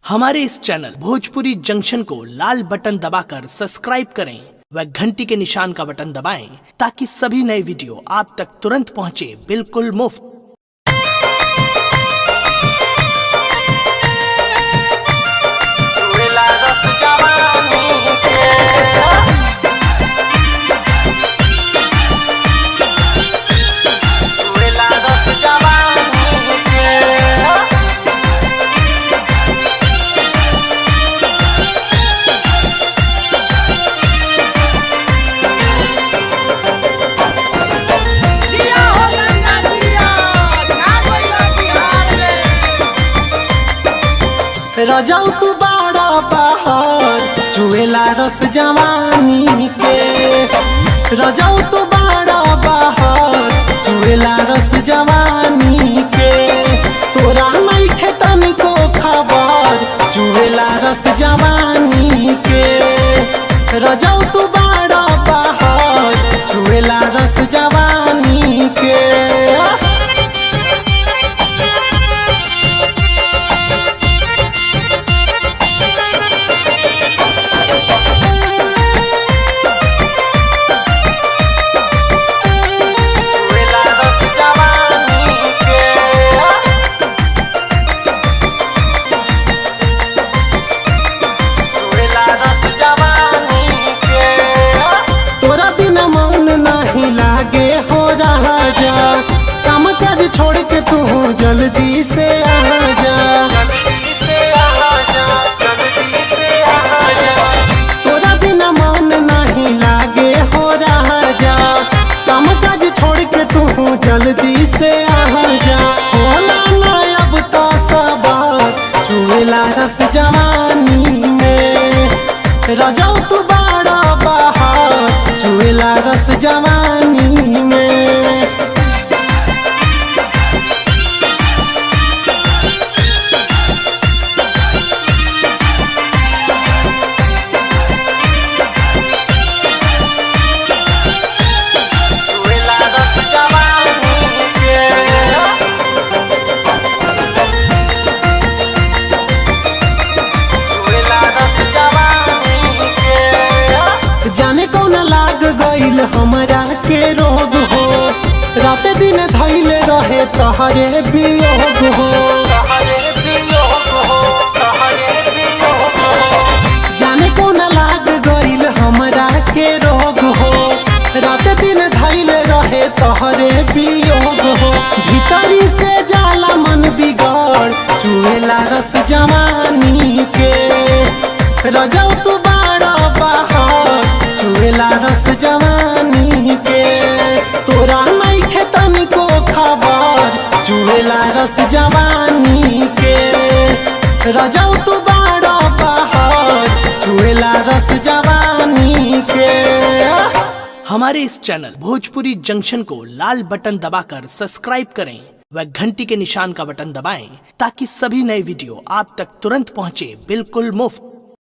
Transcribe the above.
हमारे इस channel Bhojpuri junction को लाल button दबाकर सब्सक्राइब करें व घंटी के निशान का बटन दबाएं ताकि सभी नए वीडियो आप तक तुरंत पहुंचे बिल्कुल मुफ्त। रजौ तू बाड़ा बहार चुएला रस जवानी के। रजौ तू बाड़ा बहार चुएला रस जवानी के। तोरा नइखे तनिको खबर चुएला रस जवानी के। रजौ तू बाड़ा बहार चुएला रस जवानी के। तोरा बिना मन नहीं लागे हो राजा, काम काज छोड़ के तू जल्दी से आ जा। तोरा बिना मन नहीं लागे हो राजा, काम काज छोड़ के तू जल्दी से आ जा। होला ना अब तो सवार चुएला रस जवानी में। रजौ तू बाड़ा बहार चुएला रस जवानी में। जाने कौन लाग गईल हमरा के रोग हो, रात दिन धैल रहे तहरे वियोग हो। जाने कौन लाग गईल हमरा के रोग हो, रात दिन धैल रहे तहरे वियोग हो। भीतरी से जाला मन बिगड़ चुएला रस जवानी के। रजौ तू बाड़ा बहार चुएला रस जवानी के। तोरा नइखे तनिको खबर चुएला रस जवानी के। रजौ तू बाड़ा बहार चुएला रस जवानी के। हमारे इस चैनल भोजपुरी जंक्शन को लाल बटन दबाकर सब्सक्राइब करें व घंटी के निशान का बटन दबाएं ताकि सभी नए वीडियो आप तक तुरंत पहुंचे बिल्कुल मुफ्त।